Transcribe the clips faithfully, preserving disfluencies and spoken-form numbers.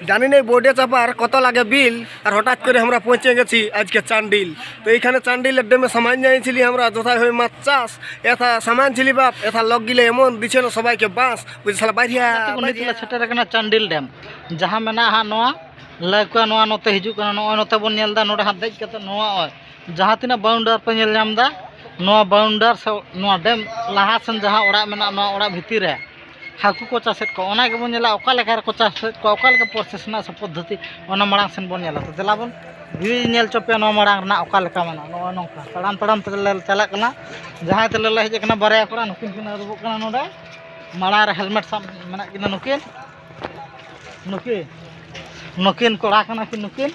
জানি নেই বোর্ডে চাপার কত লাগে বিল, আর হঠাৎ করে আমরা পৌঁছে গেছি আজকে চান্ডিল। তো এইখানে চান্ডিলের ড্যামে সামান নিয়েছিলি আমরা, যথাই হয়ে মাছ চাষ, এথা সামান ছিলি বাপ, এথা লগ গিলে এমন দিছে না সবাইকে বাঁশ, বুঝে শালা বাইরিয়া। ᱜᱟᱛᱮ ᱠᱚ, ᱱᱤᱛ ᱞᱮ ᱥᱮᱴᱮᱨ ᱟᱠᱟᱱᱟ ᱪᱟᱱᱰᱤᱞ ᱰᱮᱢ, ᱡᱟᱦᱟᱸ ᱢᱮᱱᱟᱜᱼᱟ ᱦᱟᱸᱜ ᱱᱚᱣᱟ ᱞᱟᱹᱣᱠᱟᱹ, ᱱᱚᱣᱟ ᱱᱚᱛᱮ ᱦᱤᱡᱩᱜ ᱠᱟᱱᱟ, ᱱᱚᱜᱼᱚᱭ ᱱᱚᱛᱮ ᱵᱚᱱ ᱧᱮᱞ ᱮᱫᱟ, ᱱᱚᱰᱮ ᱦᱟᱸᱜ ᱫᱮᱡ ᱠᱟᱛᱮ ᱱᱚᱣᱟ ᱱᱚᱜᱼᱚᱭ ᱡᱟᱦᱟᱸ ᱛᱤᱱᱟᱹᱜ ᱵᱟᱣᱩᱱᱰᱟᱨ ᱯᱮ ᱧᱮᱞ ᱧᱟᱢ ᱮᱫᱟ, ᱱᱚᱣᱟ ᱵᱟᱣᱩᱱᱰᱟᱨ ᱥᱮ ᱱᱚᱣᱟ ᱰᱮᱢ ᱞᱟᱦᱟ ᱥᱮᱱ ᱡᱟᱦᱟᱸ ᱚᱲᱟᱜ ᱢᱮᱱᱟᱜᱼᱟ, ᱱᱚᱣᱟ ᱚᱲᱟᱜ ᱵᱷᱤᱛᱤᱨ ᱨᱮ ᱦᱟᱹᱠᱩ ᱠᱚ ᱪᱟᱥᱮᱫ ᱠᱚᱣᱟ, ᱚᱱᱟ ᱜᱮᱵᱚᱱ ᱧᱮᱞᱟ ᱚᱠᱟ ᱞᱮᱠᱟ ᱨᱮᱠᱚ ᱪᱟᱥᱮᱫ ᱠᱚᱣᱟ, ᱚᱠᱟ ᱞᱮᱠᱟ ᱯᱨᱚᱥᱮᱥ ᱨᱮᱱᱟᱜ ᱥᱮ ᱯᱚᱫᱽᱫᱷᱚᱛᱤ, ᱚᱱᱟ ᱢᱟᱲᱟᱝ ᱥᱮᱱ ᱵᱚᱱ ᱧᱮᱞᱟ᱾ ᱛᱚ ᱫᱮᱞᱟ ᱵᱚᱱ ᱵᱷᱤᱭᱩ ᱧᱮᱞ ᱦᱚᱪᱚ ᱯᱮᱭᱟ ᱱᱚᱣᱟ ᱢᱟᱲᱟᱝ ᱨᱮᱱᱟᱜ ᱚᱠᱟ ᱞᱮᱠᱟ ᱢᱮᱱᱟᱜᱼᱟ᱾ ᱱᱚᱜᱼᱚᱭ ᱱᱚᱝᱠᱟ ᱛᱟᱲᱟᱢ ᱛᱟᱲᱟᱢ ᱛᱮᱞᱮ ᱪᱟᱞᱟᱜ ᱠᱟᱱᱟ᱾ ᱡᱟᱦᱟᱸᱭ ᱛᱮᱞᱮ ᱞᱮ ᱦᱮᱡ ᱟᱠᱟᱱᱟ ᱵᱟᱨᱭᱟ ᱠᱚᱲᱟ, ᱱᱩᱠᱤᱱ ᱠᱤᱱ ᱟᱹᱨᱩᱵᱚᱜ ᱠᱟᱱᱟ ᱱᱚᱰᱮ᱾ ᱢᱟᱲᱟᱝ ᱨᱮ ᱦᱮᱞᱢᱮᱴ ᱥᱟᱵ ᱢᱮᱱᱟᱜ ᱠᱤᱱᱟ ᱱᱩᱠᱤᱱ, ᱱᱩᱠᱤᱱ, ᱱᱩᱠᱤᱱ ᱠᱚᱲᱟ ᱠᱟᱱᱟ ᱠᱤᱱ ᱱᱩᱠᱤᱱ᱾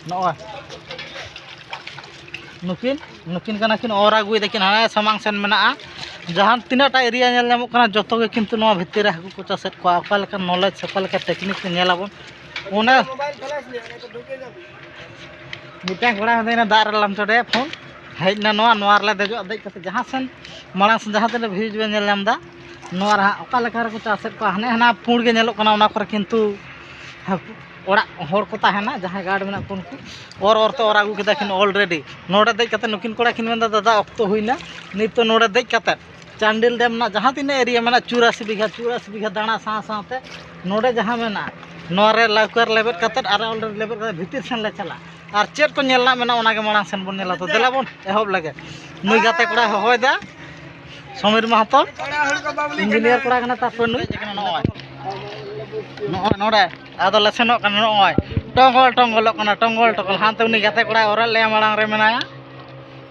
ᱱᱚᱜᱼᱚᱭ ᱱᱩᱠᱤᱱ, ᱱᱩᱠᱤᱱ ᱠᱟᱱᱟ ᱠᱤᱱ, ᱚᱨ ᱟᱹᱜᱩᱭ ᱫᱟᱠᱤᱱ, ᱦᱟᱱᱮ ᱥᱟᱢᱟᱝ ᱥᱮᱱ ᱢᱮᱱᱟᱜᱼᱟ᱾ ᱡᱟᱦᱟᱸ ᱛᱤᱱᱟᱹᱜ ᱴᱟ ᱮᱨᱤᱭᱟ ᱧᱮᱞ ᱧᱟᱢᱚᱜ ᱠᱟᱱᱟ, ᱡᱚᱛᱚ ᱜᱮ ᱠᱤᱱᱛᱩ ᱱᱚᱣᱟ ᱵᱷᱤᱛᱤᱨ ᱨᱮ ᱦᱟᱹᱠᱩ ᱠᱚ ᱪᱟᱥᱮᱫ ᱠᱚᱣᱟ᱾ ᱚᱠᱟ ᱞᱮᱠᱟ ᱱᱚᱞᱮᱡᱽ ᱥᱮ ᱚᱠᱟ ᱞᱮᱠᱟ ᱴᱮᱠᱱᱤᱠ ᱛᱮ ᱧᱮᱞ ᱟᱵᱚᱱ, ᱚᱱᱟ ᱢᱤᱫᱴᱟᱝ ᱠᱚᱲᱟ ᱢᱮᱱᱫᱟᱭ ᱫᱟᱜ ᱨᱮ ᱞᱟᱢᱪᱚᱰᱮ ᱯᱷᱳᱱ ᱦᱮᱡ ᱮᱱᱟ ᱱᱚᱣᱟ, ᱱᱚᱣᱟ ᱨᱮᱞᱮ ᱫᱮᱡᱚᱜᱼᱟ᱾ ᱫᱮᱡ ᱠᱟᱛᱮ ᱡᱟᱦᱟᱸ ᱥᱮᱱ ᱢᱟᱲᱟᱝ ᱥᱮᱱ ᱡᱟᱦᱟᱸ ᱛᱤᱱᱟᱹᱜ ᱵᱷᱤᱭᱩᱡᱽ ᱵᱮᱱ ᱧᱮᱞ ᱧᱟᱢ ᱮᱫᱟ, ᱱᱚᱣᱟ ᱨᱮ ᱦᱟᱸᱜ ᱚᱠᱟ ᱞᱮᱠᱟ ᱨᱮᱠᱚ ᱪᱟᱥᱮᱫ ᱠᱚᱣᱟ, ᱦᱟᱱᱮ ᱦᱟᱱᱟ ᱯᱩᱸᱰ ᱜᱮ ᱧᱮᱞᱚᱜ ᱠᱟᱱᱟ, ᱚᱱᱟ ᱠᱚᱨᱮ ᱠᱤᱱᱛᱩ ᱦᱟᱹᱠᱩ ᱚᱲᱟᱜ ᱦᱚᱲ ᱠᱚ ᱛᱟᱦᱮᱱᱟ, ᱡᱟᱦᱟᱸᱭ ᱜᱟᱨᱰ ᱢᱮᱱᱟᱜ ᱠᱚ ᱩᱱᱠᱩ ᱚᱨ ᱚᱨ ᱛᱮ ᱚᱨ ᱟᱹᱜᱩ ᱠᱮᱫᱟ ᱠᱤᱱ ᱚᱞᱨᱮᱰᱤ᱾ ᱱᱚᱰᱮ ᱫᱮᱡ ᱠᱟᱛᱮ ᱱᱩᱠᱤᱱ ᱠᱚᱲᱟ ᱠᱤᱱ ᱢᱮᱱᱫᱟ, ᱫᱟᱫᱟ ᱚᱠᱛᱚ ᱦᱩᱭᱱᱟ, ᱱᱤᱛ ᱫᱚ ᱱᱚᱰᱮ ᱫᱮᱡ ᱠᱟᱛᱮ ᱪᱟᱱᱰᱤᱞ ᱰᱮᱢ ᱨᱮᱱᱟᱜ ᱡᱟᱦᱟᱸ ᱛᱤᱱᱟᱹᱜ ᱮᱨᱤᱭᱟ ᱢᱮᱱᱟᱜᱼᱟ, ᱪᱩᱨᱟᱥᱤ ᱵᱤᱜᱷᱟ, ᱪᱩᱨᱟᱥᱤ ᱵᱤᱜᱷᱟ ᱫᱟᱬᱟ ᱥᱟᱶ ᱥᱟᱶᱛᱮ ᱱᱚᱰᱮ ᱡᱟᱦᱟᱸ ᱢᱮᱱᱟᱜᱼᱟ, ᱱᱚᱣᱟ ᱨᱮ ᱞᱟᱹᱣᱠᱟᱹ ᱨᱮ ᱞᱮᱵᱮᱫ ᱠᱟᱛᱮ ᱟᱨ ᱚᱞᱨᱮᱰᱤ ᱞᱮᱵᱮᱫ ᱠᱟᱛᱮ ᱵᱷᱤᱛᱤᱨ ᱥᱮᱱ ᱞᱮ ᱪᱟᱞᱟᱜᱼᱟ᱾ ᱟᱨ ᱪᱮᱫ ᱠᱚ ᱧᱮᱞ ᱨᱮᱱᱟᱜ ᱢᱮᱱᱟᱜᱼᱟ, ᱚᱱᱟ ᱜᱮ ᱢᱟᱲᱟᱝ ᱥᱮᱱ ᱵᱚᱱ ᱧᱮᱞᱟ᱾ ᱛᱚ ᱫᱮᱞᱟ ᱵᱚᱱ ᱮᱦᱚᱵ ᱞᱮᱜᱮ᱾ ᱱᱩᱭ ᱜᱟᱛᱮ ᱠᱚᱲᱟᱭ ᱦᱚᱦᱚᱭᱮᱫᱟ, ᱥᱚᱢᱤᱨ ᱢᱟᱦᱟᱛᱚ, ᱤᱧᱡᱤᱱᱤᱭᱟᱨ ᱠᱚᱲᱟ ᱠᱟᱱᱟ, ᱛᱟᱨᱯᱚᱨ ᱱᱩᱭ ᱱᱚᱜᱼᱚᱭ, ᱱᱚᱜᱼᱚᱭ ᱱᱚᱰᱮ ᱟᱫᱚ ᱞᱮ ᱥᱮᱱᱚᱜ ᱠᱟᱱᱟ᱾ ᱱᱚᱜᱼᱚᱭ ᱴᱚᱝᱜᱚᱞ ᱴᱚᱝᱜᱚᱞᱚᱜ ᱠᱟᱱᱟ, ᱴᱚᱝᱜᱚᱞ ᱴᱚᱝᱜᱚᱞ᱾ ᱦᱟᱱᱛᱮ ᱩᱱᱤ ᱜᱟᱛᱮ ᱠᱚᱲᱟᱭ ᱚᱨᱮᱫ ᱞᱮᱭᱟ, ᱢᱟᱲᱟᱝ ᱨᱮ ᱢᱮᱱᱟᱭᱟ,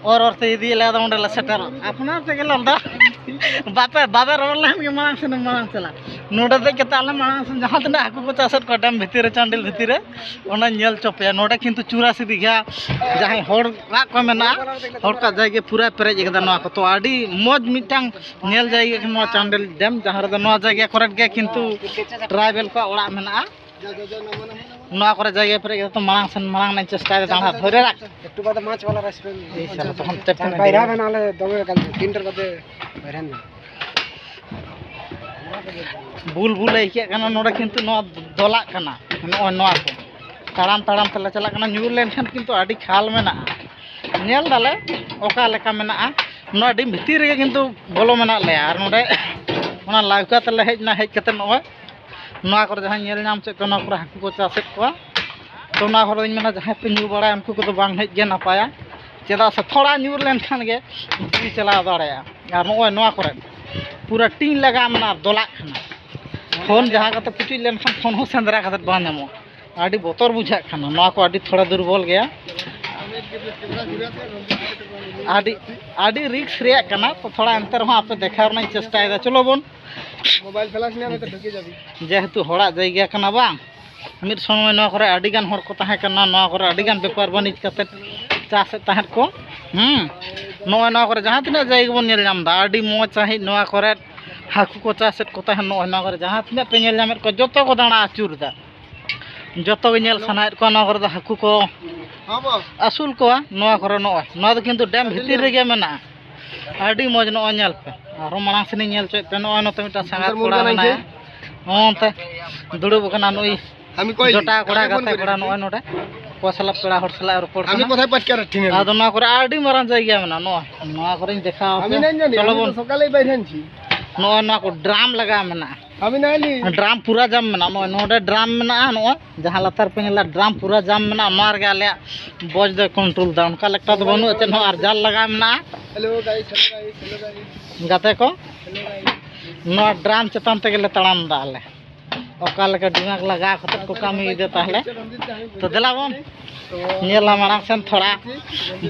ᱚᱨ ᱚᱨ ᱛᱮ ᱤᱫᱤᱭᱮᱫ ᱞᱮᱭᱟ᱾ ᱟᱫᱚ ᱚᱸᱰᱮ ᱞᱮ ᱥᱮᱴᱮᱨᱚᱜᱼᱟ᱾ ᱟᱯᱱᱟᱨ ᱛᱮᱜᱮ ᱞᱮ ᱚᱞᱫᱟ, ᱵᱟᱯᱮ ᱵᱟᱵᱮ ᱨᱚᱲ ᱞᱮᱠᱷᱟᱱ ᱜᱮ ᱢᱟᱲᱟᱝ ᱥᱮᱱ ᱢᱟᱲᱟᱝ ᱪᱟᱞᱟᱜ᱾ ᱱᱚᱰᱮ ᱫᱮᱡ ᱠᱟᱛᱮ ᱟᱞᱮ ᱢᱟᱲᱟᱝ ᱥᱮᱱ ᱡᱟᱦᱟᱸ ᱛᱤᱱᱟᱹᱜ ᱦᱟᱹᱠᱩ ᱠᱚ ᱪᱟᱥᱮᱫ ᱠᱚᱣᱟ ᱰᱮᱢ ᱵᱷᱤᱛᱤᱨ ᱨᱮ, ᱪᱟᱱᱰᱤᱞ ᱵᱷᱤᱛᱤᱨ ᱨᱮ, ᱚᱱᱟ ᱧᱮᱞ ᱦᱚᱪᱚ ᱯᱮᱭᱟ᱾ ᱱᱚᱰᱮ ᱠᱤᱱᱛᱩ ᱪᱩᱨᱟᱥᱤ ᱵᱤᱜᱷᱟ ᱡᱟᱦᱟᱸᱭ ᱦᱚᱲ ᱚᱲᱟᱜ ᱠᱚ ᱢᱮᱱᱟᱜᱼᱟ, ᱦᱚᱲ ᱠᱚᱣᱟᱜ ᱡᱟᱭᱜᱟ ᱯᱩᱨᱟᱹ ᱯᱮᱨᱮᱡ ᱟᱠᱟᱫᱟ ᱱᱚᱣᱟ ᱠᱚ᱾ ᱛᱚ ᱟᱹᱰᱤ ᱢᱚᱡᱽ ᱢᱤᱫᱴᱟᱝ ᱧᱮᱞ ᱡᱟᱭᱜᱟ ᱠᱟᱱᱟ ᱱᱚᱣᱟ ᱪᱟᱱᱰᱤᱞ ᱰᱮᱢ, ᱡᱟᱦᱟᱸ ᱨᱮᱫᱚ ᱱᱚᱣᱟ ᱡᱟᱭᱜᱟ ᱠᱚᱨᱮ ᱜᱮ ᱠᱤᱱᱛᱩ ᱴᱨᱟᱭᱵᱮᱞ ᱠᱚᱣᱟᱜ ᱚᱲᱟᱜ ᱢᱮᱱᱟᱜᱼᱟ᱾ ᱱᱚᱣᱟ ᱠᱚᱨᱮ ᱡᱟᱭᱜᱟ ᱯᱮᱨᱮᱡ ᱠᱟᱛᱮ ᱢᱟᱲᱟᱝ ᱥᱮᱱ ᱢᱟᱲᱟᱝ ᱨᱮᱱᱟᱜ ᱪᱮᱥᱴᱟᱭᱮᱫᱟ ᱫᱟᱬᱟ ᱫᱷᱚᱨᱮ ᱨᱟᱠ᱾ একটু বাদে মাছ ভালো আসবে। এই শালা তখন টেপ টেনে বাইরে দিয়ে হবে নাহলে দমে গেল তিনটার বাদে বাইরে না। ᱵᱩᱞ ᱵᱩᱞ ᱟᱹᱭᱠᱟᱹᱜ ᱠᱟᱱᱟ ᱱᱚᱰᱮ, ᱠᱤᱱᱛᱩ ᱱᱚᱣᱟ ᱫᱚᱞᱟᱜ ᱠᱟᱱᱟ᱾ ᱱᱚᱜᱼᱚᱭ ᱱᱚᱣᱟ ᱠᱚ ᱛᱟᱲᱟᱢ ᱛᱟᱲᱟᱢ ᱛᱮᱞᱮ ᱪᱟᱞᱟᱜ ᱠᱟᱱᱟ᱾ ᱧᱩᱨ ᱞᱮᱱᱠᱷᱟᱱ ᱠᱤᱱᱛᱩ ᱟᱹᱰᱤ ᱠᱷᱟᱞ ᱢᱮᱱᱟᱜᱼᱟ᱾ ᱧᱮᱞ ᱫᱟᱞᱮ ᱚᱠᱟ ᱞᱮᱠᱟ ᱢᱮᱱᱟᱜᱼᱟ᱾ ᱱᱚᱣᱟ ᱰᱤᱢ ᱵᱷᱤᱛᱤᱨ ᱨᱮᱜᱮ ᱠᱤᱱᱛᱩ ᱵᱚᱞᱚ ᱢᱮᱱᱟᱜ ᱞᱮᱭᱟ᱾ ᱟᱨ ᱱᱚᱰᱮ ᱚᱱᱟ ᱞᱟᱣᱠᱟ ᱛᱮᱞᱮ ᱦᱮᱡ ᱮᱱᱟ᱾ ᱦᱮᱡ ᱠᱟᱛᱮ ᱱᱚᱜᱼᱚᱭ ᱱᱚᱣᱟ ᱠᱚᱨᱮ ᱡᱟᱦᱟᱸ ᱧᱮᱞ ᱧᱟᱢ ᱪᱮᱫ ᱠᱚ, ᱱᱚᱣᱟ ᱠᱚᱨᱮ ᱦᱟᱹᱠᱩ ᱠᱚ ᱪᱟᱥᱮᱫ ᱠᱚᱣᱟ᱾ ᱛᱚ ᱱᱚᱣᱟ ᱠᱚᱨᱮ ᱫᱚᱧ ᱢᱮᱱᱟ, ᱡᱟᱦᱟᱸᱭ ᱯᱮ ᱧᱩ ᱵᱟᱲᱟᱭᱟ ᱩᱱᱠᱩ ᱠᱚᱫᱚ ᱵᱟᱝ ᱦᱮᱡ ᱜᱮ ᱱᱟᱯᱟᱭᱟ, ᱪᱮᱫᱟᱜ ᱥᱮ ᱛᱷᱚᱲᱟ ᱧᱩᱨ ᱞᱮᱱᱠᱷᱟᱱ ᱜᱮ ᱡᱤᱣᱤ ᱪᱟᱞᱟᱣ ᱫᱟᱲᱮᱭᱟᱜᱼᱟ᱾ ᱟᱨ ᱱᱚᱜᱼᱚᱭ ᱱᱚᱣᱟ ᱠᱚᱨᱮ ᱯᱩᱨᱟᱹ ᱴᱤᱧ ᱞᱟᱜᱟᱣ ᱢᱮᱱᱟᱜᱼᱟ, ᱫᱚᱞᱟᱜ ᱠᱟᱱᱟ᱾ ᱯᱷᱳᱱ ᱡᱟᱦᱟᱸ ᱠᱟᱛᱮ ᱯᱩᱪᱩᱡ ᱞᱮᱱᱠᱷᱟᱱ ᱯᱷᱳᱱ ᱦᱚᱸ ᱥᱮᱸᱫᱽᱨᱟ ᱠᱟᱛᱮ ᱵᱟᱝ ᱧᱟᱢᱚᱜᱼᱟ᱾ ᱟᱹᱰᱤ ᱵᱚᱛᱚᱨ ᱵᱩᱡᱷᱟᱹᱜ ᱠᱟᱱᱟ᱾ ᱱᱚᱣᱟ ᱠᱚ ᱟᱹᱰᱤ ᱛᱷᱚᱲᱟ ᱫᱩᱨᱵᱚᱞ ᱜᱮᱭᱟ᱾ ᱟᱹᱰᱤ ᱟᱹᱰᱤ ᱨᱤᱠᱥ ᱨᱮᱭᱟᱜ ᱠᱟᱱᱟ᱾ ᱛᱚ ᱛᱷᱚᱲᱟ ᱮᱱᱛᱮ ᱨᱮᱦᱚᱸ ᱟᱯᱮ ᱫᱮᱠᱷᱟᱣ ᱨᱮᱱᱟᱜ ᱤᱧ ᱪᱮᱥᱴᱟᱭᱮᱫᱟ᱾ ᱪᱚᱞᱚ ᱵᱚᱱ, ᱢᱳᱵᱟᱭᱞ ᱯᱷᱮᱞᱟᱥ ᱧᱟᱢ ᱠᱟᱛᱮ ᱰᱷᱩᱠᱮ ᱡᱟᱵᱤ᱾ ᱡᱮᱦᱮᱛᱩ ᱦᱚᱲᱟᱜ ᱡᱟᱭᱜᱟ ᱠᱟᱱᱟ ᱵᱟᱝ, ᱢᱤᱫ ᱥᱚᱢᱚᱭ ᱱᱚᱣᱟ ᱠᱚᱨᱮ ᱟᱹᱰᱤ ᱜᱟᱱ ᱦᱚᱲ ᱠᱚ ᱛᱟᱦᱮᱸ ᱠᱟᱱᱟ, ᱱᱚᱣᱟ ᱠᱚᱨᱮ ᱟᱹᱰᱤ ᱜᱟᱱ ᱵᱮᱯᱟᱨ ᱵᱟᱹᱱᱤᱡᱽ ᱠᱟᱛᱮᱫ ᱪᱟᱥᱮᱫ ᱛᱟᱦᱮᱸᱫ ᱠᱚ᱾ ᱦᱩᱸ, ᱱᱚᱜᱼᱚᱭ ᱱᱚᱣᱟ ᱠᱚᱨᱮ ᱡᱟᱦᱟᱸ ᱛᱤᱱᱟᱹᱜ ᱡᱟᱭᱜᱟ ᱵᱚᱱ ᱧᱮᱞ ᱧᱟᱢ ᱮᱫᱟ, ᱟᱹᱰᱤ ᱢᱚᱡᱽ ᱥᱟᱺᱦᱤᱡ ᱱᱚᱣᱟ ᱠᱚᱨᱮ ᱦᱟᱹᱠᱩ ᱠᱚ ᱪᱟᱥᱮᱫ ᱠᱚ ᱛᱟᱦᱮᱸᱫ᱾ ᱱᱚᱜᱼᱚᱭ ᱱᱚᱣᱟ ᱠᱚᱨᱮ ᱡᱟᱦᱟᱸ ᱛᱤᱱᱟᱹᱜ ᱯᱮ ᱧᱮᱞ ᱧᱟᱢᱮᱫ ᱠᱚᱣᱟ, ᱡᱚᱛᱚ ᱠᱚ ᱫᱟᱬᱟ ᱟᱹᱪᱩᱨ ᱮᱫᱟ᱾ ᱡᱚᱛᱚ ᱜᱮ ᱧᱮᱞ ᱥᱟᱱᱟᱭᱮᱫ ᱠᱚᱣᱟ ᱱᱚᱣᱟ ᱠᱚᱨᱮ ᱫᱚ ᱦᱟᱹᱠᱩ ᱠᱚ ᱟᱹᱥᱩᱞ ᱠᱚᱣᱟ᱾ ᱱᱚᱣᱟ ᱠᱚᱨᱮ ᱱᱚᱜᱼᱚᱭ ᱱᱚᱣᱟ ᱫᱚ ᱠᱤᱱᱛᱩ ᱰᱮᱢ ᱵᱷᱤᱛᱤᱨ ᱨᱮᱜᱮ ᱢᱮᱱᱟᱜᱼᱟ᱾ ᱟᱹᱰᱤ ᱢᱚᱡᱽ, ᱱᱚᱜᱼᱚᱭ ᱧᱮᱞ ᱯᱮ᱾ ᱟᱨᱦᱚᱸ ᱢᱟᱲᱟᱝ ᱥᱮᱱᱤᱧ ᱧᱮᱞ ᱦᱚᱪᱚᱭᱮᱫ ᱯᱮ᱾ ᱱᱚᱜᱼᱚᱭ ᱱᱚᱛᱮ ᱢᱤᱫᱴᱟᱝ ᱥᱟᱸᱜᱟᱛ ᱠᱚᱲᱟ ᱢᱮᱱᱟᱭᱟ, ᱱᱚᱜᱼᱚ ᱱᱚᱛᱮ ᱫᱩᱲᱩᱵ ᱟᱠᱟᱱᱟ ᱱᱩᱭ ᱡᱚᱴᱟᱣ ᱠᱚᱲᱟ, ᱜᱟᱛᱮ ᱠᱚᱲᱟ᱾ ᱱᱚᱜᱼᱚᱭ ᱱᱚᱰᱮ ᱚᱠᱚᱭ ᱥᱟᱞᱟᱜ, ᱯᱮᱲᱟ ᱦᱚᱲ ᱥᱟᱞᱟᱜ ᱨᱚᱯᱚᱲ ᱠᱟᱱᱟ᱾ ᱟᱫᱚ ᱱᱚᱣᱟ ᱠᱚᱨᱮ ᱟᱹᱰᱤ ᱢᱟᱨᱟᱝ ᱡᱟᱭᱜᱟ ᱢᱮᱱᱟᱜᱼᱟ᱾ ᱱᱚᱜᱼᱚᱭ ᱱᱚᱣᱟ ᱠᱚᱨᱮᱧ ᱫᱮᱠᱷᱟᱣ ᱟᱯᱮ᱾ ᱪᱚᱞᱚ ᱵᱚᱱ᱾ ᱱᱚᱜᱼᱚᱭ ᱱᱚᱣᱟ ᱠᱚ ᱰᱨᱟᱢ ᱞᱟᱜᱟᱣ ᱢᱮᱱᱟᱜᱼᱟ᱾ ᱰᱨᱟᱢ ᱯᱩᱨᱟᱹ ᱡᱟᱢ ᱢᱮᱱᱟᱜᱼᱟ᱾ ᱱᱚᱜᱼᱚᱭ ᱱᱚᱰᱮ ᱰᱨᱟᱢ ᱢᱮᱱᱟᱜᱼᱟ᱾ ᱱᱚᱜᱼᱚᱭ ᱡᱟᱦᱟᱸ ᱞᱟᱛᱟᱨ ᱯᱮ ᱧᱮᱞᱟ, ᱰᱨᱟᱢ ᱯᱩᱨᱟᱹ ᱡᱟᱢ ᱢᱮᱱᱟᱜᱼᱟ᱾ ᱱᱚᱣᱟ ᱨᱮᱜᱮ ᱟᱞᱮᱭᱟᱜ ᱵᱚᱡᱽ ᱫᱚᱭ ᱠᱚᱱᱴᱨᱳᱞ ᱫᱟ᱾ ᱚᱱᱠᱟ ᱞᱮᱠᱟ ᱫᱚ ᱵᱟᱹᱱᱩᱜᱼᱟ ᱪᱮᱫ ᱦᱚᱸ᱾ ᱟᱨ ᱡᱟᱞ ᱞᱟᱜᱟᱣ ᱢᱮᱱᱟᱜᱼᱟ᱾ ᱜᱟᱛᱮ ᱠᱚ, ᱱᱚᱣᱟ ᱰᱨᱟᱢ ᱪᱮᱛᱟᱱ ᱛᱮᱜᱮ ᱞᱮ ᱛᱟᱲᱟᱢ ᱫᱟ ᱟᱞᱮ᱾ ᱚᱠᱟ ᱞᱮᱠᱟ ᱫᱤᱢᱟᱜᱽ ᱞᱟᱜᱟᱣ ᱠᱟᱛᱮ ᱠᱚ ᱠᱟᱹᱢᱤᱭᱮᱫᱟ ᱛᱟᱦᱞᱮ᱾ ᱛᱚ ᱫᱮᱞᱟ ᱵᱚᱱ ᱧᱮᱞᱟ ᱢᱟᱲᱟᱝ ᱥᱮᱱ ᱛᱷᱚᱲᱟ᱾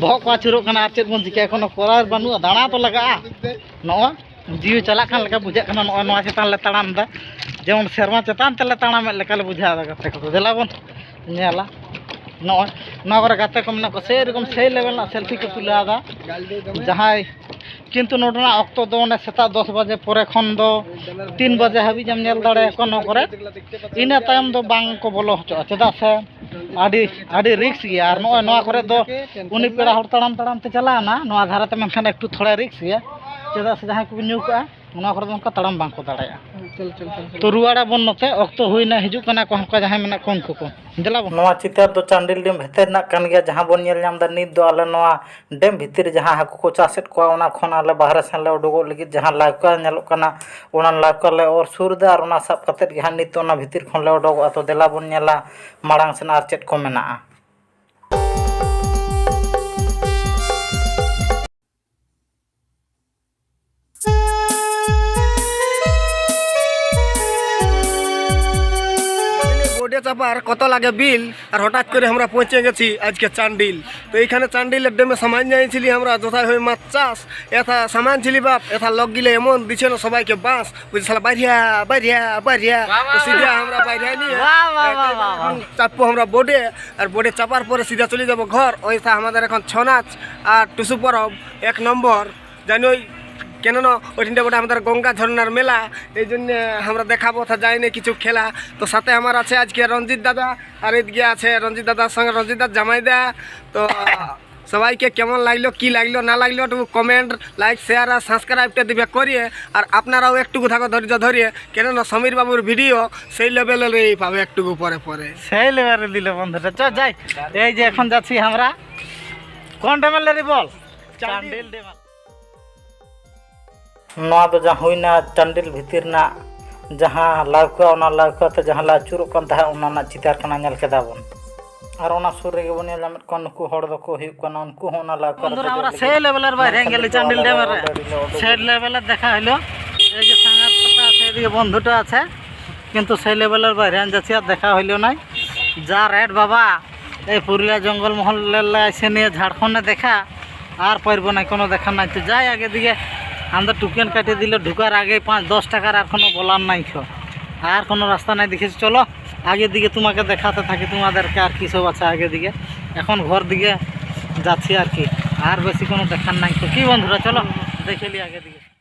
ᱵᱚᱦᱚᱜ ᱠᱚ ᱟᱹᱪᱩᱨᱚᱜ ᱠᱟᱱᱟ, ᱟᱨ ᱪᱮᱫ ᱵᱚᱱ ᱪᱤᱠᱟᱹᱭᱟ, ᱠᱳᱱᱳ ᱠᱚᱨᱟᱨ ᱵᱟᱹᱱᱩᱜᱼᱟ, ᱫᱟᱬᱟ ᱛᱚ ᱞᱟᱜᱟᱜᱼᱟ᱾ ᱱᱚᱜᱼᱚᱭ ᱡᱤᱣᱤ ᱪᱟᱞᱟᱜ ᱠᱟᱱ ᱞᱮᱠᱟ ᱵᱩᱡᱷᱟᱹᱜ ᱠᱟᱱᱟ᱾ ᱱᱚᱜᱼᱚᱭ ᱱᱚᱣᱟ ᱪᱮᱛᱟᱱ ᱞᱮ ᱛᱟᱲᱟᱢ ᱮᱫᱟ, ᱡᱮᱢᱚᱱ ᱥᱮᱨᱢᱟ ᱪᱮᱛᱟᱱ ᱛᱮᱞᱮ ᱛᱟᱲᱟᱢᱮᱫ ᱞᱮᱠᱟ ᱞᱮ ᱵᱩᱡᱷᱟᱹᱣ ᱮᱫᱟ᱾ ᱜᱟᱛᱮ ᱠᱚᱫᱚ ᱫᱮᱞᱟ ᱵᱚᱱ ᱧᱮᱞᱟ᱾ ᱱᱚᱜᱼᱚᱭ ᱱᱚᱣᱟ ᱠᱚᱨᱮ ᱜᱟᱛᱮ ᱠᱚ ᱢᱮᱱᱟᱜ ᱠᱚᱣᱟ, ᱥᱮᱭ ᱨᱚᱠᱚᱢ ᱥᱮᱭ ᱞᱮᱵᱮᱞ ᱨᱮᱱᱟᱜ ᱥᱮᱞᱯᱷᱤ ᱠᱚ ᱛᱩᱞᱟᱹᱣ ᱮᱫᱟ᱾ ᱡᱟᱦᱟᱸᱭ ᱠᱤᱱᱛᱩ ᱱᱚᱰᱮᱱᱟᱜ ᱚᱠᱛᱚ ᱫᱚ ᱚᱱᱮ ᱥᱮᱛᱟᱜ ᱫᱚᱥ ᱵᱟᱡᱮ ᱯᱚᱨᱮ ᱠᱷᱚᱱ ᱫᱚ ᱛᱤᱱ ᱵᱟᱡᱮ ᱦᱟᱹᱵᱤᱡ ᱮᱢ ᱧᱮᱞ ᱫᱟᱲᱮᱭᱟᱠᱚᱣᱟ ᱱᱚᱣᱟ ᱠᱚᱨᱮ᱾ ᱤᱱᱟᱹ ᱛᱟᱭᱚᱢ ᱫᱚ ᱵᱟᱝ ᱠᱚ ᱵᱚᱞᱚ ᱦᱚᱪᱚᱜᱼᱟ, ᱪᱮᱫᱟᱜ ᱥᱮ ᱟᱹᱰᱤ, ᱟᱹᱰᱤ ᱨᱤᱠᱥ ᱜᱮᱭᱟ᱾ ᱟᱨ ᱱᱚᱜᱼᱚᱭ ᱱᱚᱣᱟ ᱠᱚᱨᱮ ᱫᱚ ᱩᱱᱤ ᱯᱮᱲᱟ ᱦᱚᱲ ᱛᱟᱲᱟᱢ ᱛᱟᱲᱟᱢ ᱛᱮ ᱪᱟᱞᱟᱣᱱᱟ ᱱᱚᱣᱟ ᱫᱷᱟᱨᱮ ᱛᱮ, ᱢᱮᱱᱠᱷᱟᱱ ᱮᱠᱴᱩ ᱛᱷᱚᱲᱟ ᱨᱤᱠᱥ ᱜᱮᱭᱟ, ᱪᱮᱫᱟᱜ ᱥᱮ ᱡᱟᱦᱟᱸᱭ ᱠᱚ ᱧᱩ ᱠᱟᱜᱼᱟ, ᱚᱱᱟ ᱠᱚᱨᱮ ᱫᱚ ᱚᱱᱠᱟ ᱛᱟᱲᱟᱢ ᱵᱟᱝ ᱠᱚ ᱫᱟᱲᱮᱭᱟᱜᱼᱟ᱾ ᱪᱚᱞ, ᱪᱚᱞ, ᱪᱚᱞ, ᱪᱚᱞ᱾ ᱛᱚ ᱨᱩᱣᱟᱹᱲ ᱟᱵᱚᱱ ᱱᱚᱛᱮ, ᱚᱠᱛᱚ ᱦᱩᱭᱱᱟ, ᱦᱤᱡᱩᱜ ᱠᱟᱱᱟ ᱠᱚ ᱚᱱᱠᱟ ᱡᱟᱦᱟᱸᱭ ᱢᱮᱱᱟᱜ ᱠᱚ ᱩᱱᱠᱩ ᱠᱚ᱾ ᱫᱮᱞᱟ ᱵᱚᱱ᱾ ᱱᱚᱣᱟ ᱪᱤᱛᱟᱹᱨ ᱫᱚ ᱪᱟᱱᱰᱤᱞ ᱰᱮᱢ ᱵᱷᱤᱛᱤᱨ ᱨᱮᱱᱟᱜ ᱠᱟᱱ ᱜᱮᱭᱟ, ᱡᱟᱦᱟᱸ ᱵᱚᱱ ᱧᱮᱞ ᱧᱟᱢ ᱮᱫᱟ ᱱᱤᱛ ᱫᱚ᱾ ᱟᱞᱮ ᱱᱚᱣᱟ ᱰᱮᱢ ᱵᱷᱤᱛᱤᱨ ᱨᱮ ᱡᱟᱦᱟᱸ ᱦᱟᱹᱠᱩ ᱠᱚ ᱪᱟᱥᱮᱫ ᱠᱚᱣᱟ, ᱚᱱᱟ ᱠᱷᱚᱱ ᱟᱞᱮ ᱵᱟᱦᱨᱮ ᱥᱮᱱ ᱞᱮ ᱩᱰᱩᱠᱚᱜ ᱞᱟᱹᱜᱤᱫ ᱡᱟᱦᱟᱸ ᱞᱟᱣᱠᱟ ᱧᱮᱞᱚᱜ ᱠᱟᱱᱟ, ᱚᱱᱟ ᱞᱟᱣᱠᱟ ᱞᱮ ᱚᱨ ᱥᱩᱨ ᱮᱫᱟ ᱟᱨ ᱚᱱᱟ ᱥᱟᱵ ᱠᱟᱛᱮᱫ ᱜᱮ ᱦᱟᱸᱜ ᱱᱤᱛ ᱚᱱᱟ ᱵᱷᱤᱛᱤᱨ ᱠᱷᱚᱱ ᱞᱮ ᱩᱰᱩᱠᱚᱜᱼᱟ᱾ ᱛᱚ ᱫᱮᱞᱟ ᱵᱚᱱ ᱧᱮᱞᱟ ᱢᱟᱲᱟᱝ ᱥᱮᱱ ᱟᱨ ᱪᱮᱫ ᱠᱚ ᱢᱮᱱᱟᱜᱼᱟ᱾ বোর্ডে চাপার কত লাগে বিল, আর হঠাৎ করে আমরা পৌঁছে গেছি আজকে চান্ডিল। তো এইখানে চান্ডিলের ডেমে সামান জানিয়েছিলি আমরা, যথায় হয়ে মাছ চাষ। এথা সামান ছিলি বাপ, এথা লগ গিলে এমন দিছে না সবাইকে বাঁশ, বুঝে শালা বাইরিয়া, বাইরিয়া, বাইরিয়া। তো সিধা আমরা বাইরিয়া নিয়ে বাহ, বাহ, বাহ, বাহ, বাহ। এখন চাপবো আমরা বোর্ডে, আর বোর্ডে চাপার পরে সিধা চলে যাবো ঘর। ওই থা আমাদের এখন ছৌ নাচ আর টুসু পরব এক নম্বর। জানোই কেন না, ওই দিনটা বটে আমাদের গঙ্গা ঝর্ণার মেলা, এই জন্য আমরা দেখাবো থা যাই না কিছু খেলা। তো সাথে আমার আছে আজকে রঞ্জিত দাদা, আর এদিকে আছে রঞ্জিত দাদার সঙ্গে রঞ্জিত দার জামাইদা। তো সবাইকে কেমন লাগলো, কি লাগলো না লাগলো, একটু কমেন্ট, লাইক, শেয়ার আর সাবস্ক্রাইবটা দিবে করিয়ে। আর আপনারাও একটুকু থাকো ধৈর্য ধরিয়ে, কেননা সমীর বাবুর ভিডিও সেই লেভেলেরই পাবে একটুকু পরে পরে। সেই লেভেলে দিল বন্ধুটা। চ যাই, এই যে এখন যাচ্ছি আমরা কোন ডেমের লেরি বল? চান্ডিল ডেম। ᱱᱚᱣᱟ ᱫᱚ ᱡᱟᱦᱟᱸ ᱦᱩᱭᱱᱟ ᱪᱟᱱᱰᱤᱞ ᱵᱷᱤᱛᱤᱨ ᱨᱮᱱᱟᱜ ᱡᱟᱦᱟᱸ ᱞᱟᱣᱠᱟ, ᱚᱱᱟ ᱞᱟᱣᱠᱟ ᱛᱮ ᱡᱟᱦᱟᱸ ᱞᱮ ᱟᱹᱪᱩᱨᱚᱜ ᱠᱟᱱ ᱛᱟᱦᱮᱸᱫ, ᱚᱱᱟ ᱨᱮᱱᱟᱜ ᱪᱤᱛᱟᱹᱨ ᱠᱟᱱᱟ, ᱧᱮᱞ ᱠᱮᱫᱟ ᱵᱚᱱ᱾ ᱟᱨ ᱚᱱᱟ ᱥᱩᱨ ᱨᱮᱜᱮ ᱵᱚᱱ ᱧᱮᱞ ᱧᱟᱢᱮᱫ ᱠᱚᱣᱟ, ᱱᱩᱠᱩ ᱦᱚᱲ ᱫᱚᱠᱚ ᱦᱩᱭᱩᱜ ᱠᱟᱱᱟ, ᱩᱱᱠᱩ ᱦᱚᱸ ᱚᱱᱟ ᱞᱟᱣᱠᱟ ᱨᱮ বন্ধুরা, আমরা সেই লেভেলের বাইরে গেলে চান্ডিল ড্যামের শেড লেভেলের দেখা হইলো। এই যে সাঙ্গার পাতা আছে, এদিকে বন্ধুটা আছে, কিন্তু সেই লেভেলের বাইরে যাচ্ছি আর দেখা হইলো নাই। যা রেট বাবা, এই পুরুলিয়া জঙ্গলমহলে এসে নিয়ে ঝাড়খণ্ডে দেখা আর পারবো না, কোনো দেখা নাই। তো যাই আগে দিকে, আমাদের টোকেন কাটিয়ে দিল ঢুকার আগে পাঁচ দশ টাকার, আর কোনো বলার নাই তো, আর কোনো রাস্তা নাই। দেখেছি, চলো আগের দিকে তোমাকে দেখাতে থাকি তোমাদেরকে আর কি সব আছে আগের দিকে। এখন ঘর দিকে যাচ্ছি আর কি, আর বেশি কোনো দেখার নাই। তো কি বন্ধুরা, চলো দেখে নি আগের দিকে।